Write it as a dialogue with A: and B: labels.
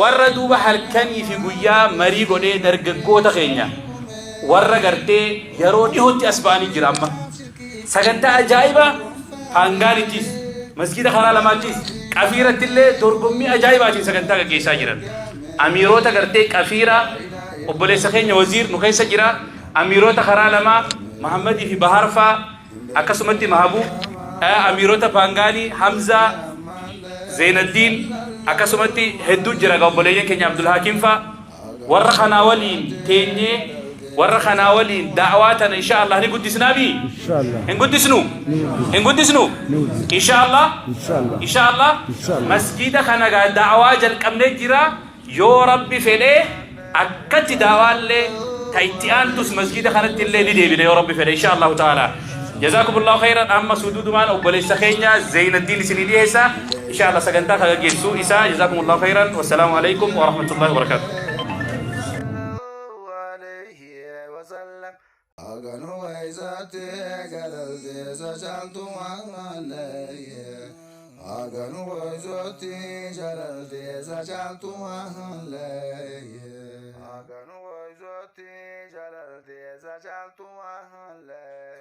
A: Warra duuba halkanii fi guyyaa marii godhee dargaggoota keenya warra gartee yeroo dhihootti as ba'anii jira. Amma sagantaa ajaa'ibaa Paangaanittis, masgiida karaa lamaattis, Qafiiratti illee dorgommii ajaa'ibaatiin sagantaa gaggeessaa jiran. Amiirota gartee Qafiiraa, obboleessa keenya Waziir nu keessa jira. Amiirota karaa lamaa Mahammadii fi Baharfaa, akkasumatti Mahabub, amiirota Paangaanii Hamzaa, Zeenaddiin, akkasumatti hedduu jira. Obboleeyyan keenya Abdulhakim faa, warra kanaa waliin teenyee, warra kanaa waliin da'waa tana insha Allah ni guddisnaa bi hin guddisnu, hin guddisnu, insha Allah, insha Allah. Masjida kana gaa da'waa jalqabnee jira. Yoo Rabbi fedhee akkatti da'waallee ta itti aantus masjida kanatti illee ni deebina, yoo Rabbi fedhe, insha Allahu ta'ala. Jazakumullahu khairan. Amma suduudumaan obboleessa keenya Zeenaddiin isinii dhiyeessa, insha Allah sagantaa ka gaggeessu isa. Jazakumullahu khairan. Wassalaamu alaikum wa rahmatullahi wa barakatuh.
B: Aganu waysatti galalteessa caaltu malee. Aganu waysatti jalalteessa caaltu malee. Aganu waysatti jalalteessa caaltu malee.